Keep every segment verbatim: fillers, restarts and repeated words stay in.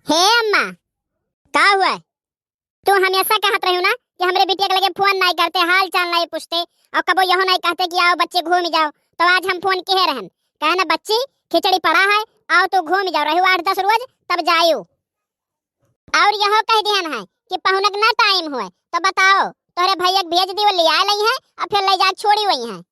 हे अम्मा, का हुआ? तू हमेशा कहत रहियो ना कि हमरे बिटिया के लगे फोन नाहीं करते, हाल चाल नाहीं पूछते, और कबो यहो नाहीं कहते कि आओ बच्चे घूम जाओ। तो आज हम फोन किहे रहन, कहे ना बच्ची, खिचड़ी पड़ा है, आओ तो घूम जाओ, रहो आठ दस रोज, तब जायो। और यहो कह दिहन है कि पहुनक ना टाइम हुए, तो बताओ, तोहरे भैया के भेज दी, वो ले आ लई है और फिर ले जा छोड़ी वही है।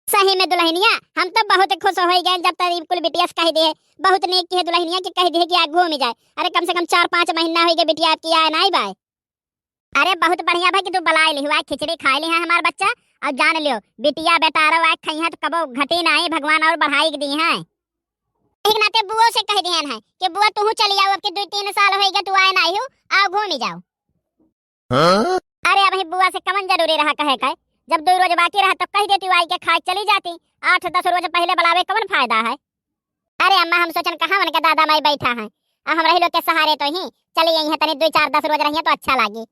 सही में दुल्हनिया, हम तो बहुत खुश होइ गए जब तरी कुल बिटिया से कह दे। बहुत नीक किहे दुल्हनिया कि कह दे कि आ घूम जाए। अरे कम से कम चार पाँच महीना होइ गए बिटिया आपकी आए नाहीं बाय। अरे बहुत बढ़िया भाई कि तू बलाए लिहो, आए खिचड़ी खाए लिहा हमार बच्चा। और जान लियो, बिटिया बेटारो आए खइहा तो कबो घटी नाहीं, भगवान और बढ़ाई के दिहे। एक नाते बुओ से कह दिहन है कि बुआ तू चली आओ, अब के दो तीन साल होइ गए तू आए नाहीं हो, आओ घूम जाओ। हाँ? अरे अब ही बुआ से कवन जरूरी रहा कहे का, जब दो रोज बाकी रहा तो कह देती, आई के खाए चली जाती। आठ दस रोज पहले बुलावे कवन फायदा है? अरे अम्मा, हम सोचन कहाँ उनका दादा माई बैठा है, आ हम रही लोग के सहारे तो ही चली आई है, तनी दो चार दस रोज रहिए तो अच्छा लागी।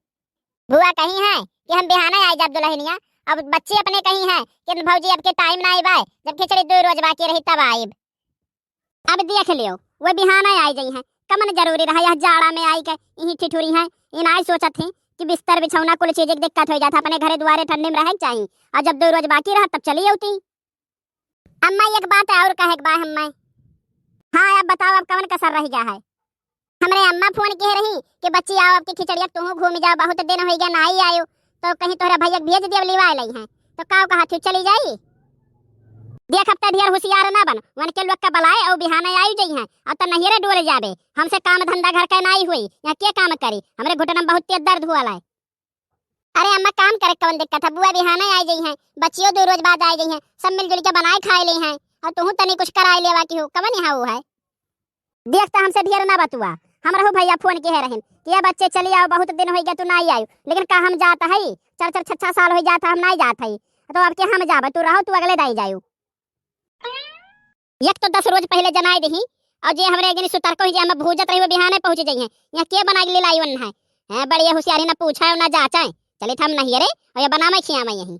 बुआ कही है कि हम बिहाने आई जाब दुल्हनिया। अब बच्ची अपने कही है कि भौजी अब के टाइम नाहीं बाय, जब खिचड़ी दो रोज बाकी रही तब आइब। अब देख लियो, वो बिहाने आई जइहैं, कवन जरूरी रहा यह जाड़ा में आई के यहीं ठिठुरी हैं। इन आई सोचत ही कि बिस्तर बिछौना कुल चीज के दिक्कत होइ जात है, अपने घरे दुआरे ठंडी में रहे के चाही। और जब दो रोज बाकी रहा तब चली अउती। अम्मा एक बात और कहे के बा हम्मा। हाँ अब बताओ, अब कवन कसर रह गया है? हमरे अम्मा फोन किहे रही कि बच्ची आओ, अब के खिचड़िया तुहूँ घूम जाओ, बहुत दिन होइ गया नाहीं आयो, तो कहीं तोहरा भैया के भेज दिया, लिवाए लई हैं। तो का कहा थी, चली जाई? देख अब त ढेर होशियार ना बन, उनके लोग का बलाए और बिहाने आई जइहैं, अब त नहियरे डोल जाबे। हमसे काम धंधा घर का नाहीं हुई, यहाँ के काम करी? हमरे घुटना में बहुत तेज दर्द हुआ लाए। अरे अम्मा, काम करे कवन दिक्कत है, बुआ बिहाने आई जइहैं, बच्चियों दो रोज बाद आई जइहैं, सब मिलजुल के बनाए खाए लेहैं, और तुहूँ तनी कुछ कराए लेवा की हो, कवन यहाँ वो है? देख त हमसे ढेर ना बतुआ, हमरहू भैया फोन किहे रहिन कि ये बच्चे चली आओ, बहुत दिन होइ गया तू नाहीं आयो, लेकिन का हम जात है? चार चार छह छह साल होइ जात है हम नाहीं जात है, तो अब के हम जाबे, तू रहो, तू अगले दाई जायो। एक तो दस रोज पहले जनाए देही, और जे हमरे एक जनी सुतरको ही जे हम भूजत रही वो बिहाने पहुँच जइहैं, यहाँ के बना के ले लाई वन है? हैं, बड़ी होशियारी ना पूछा है ना जाँचा है, चलित हम नहियरे और ये बनावे खियावे यहीं।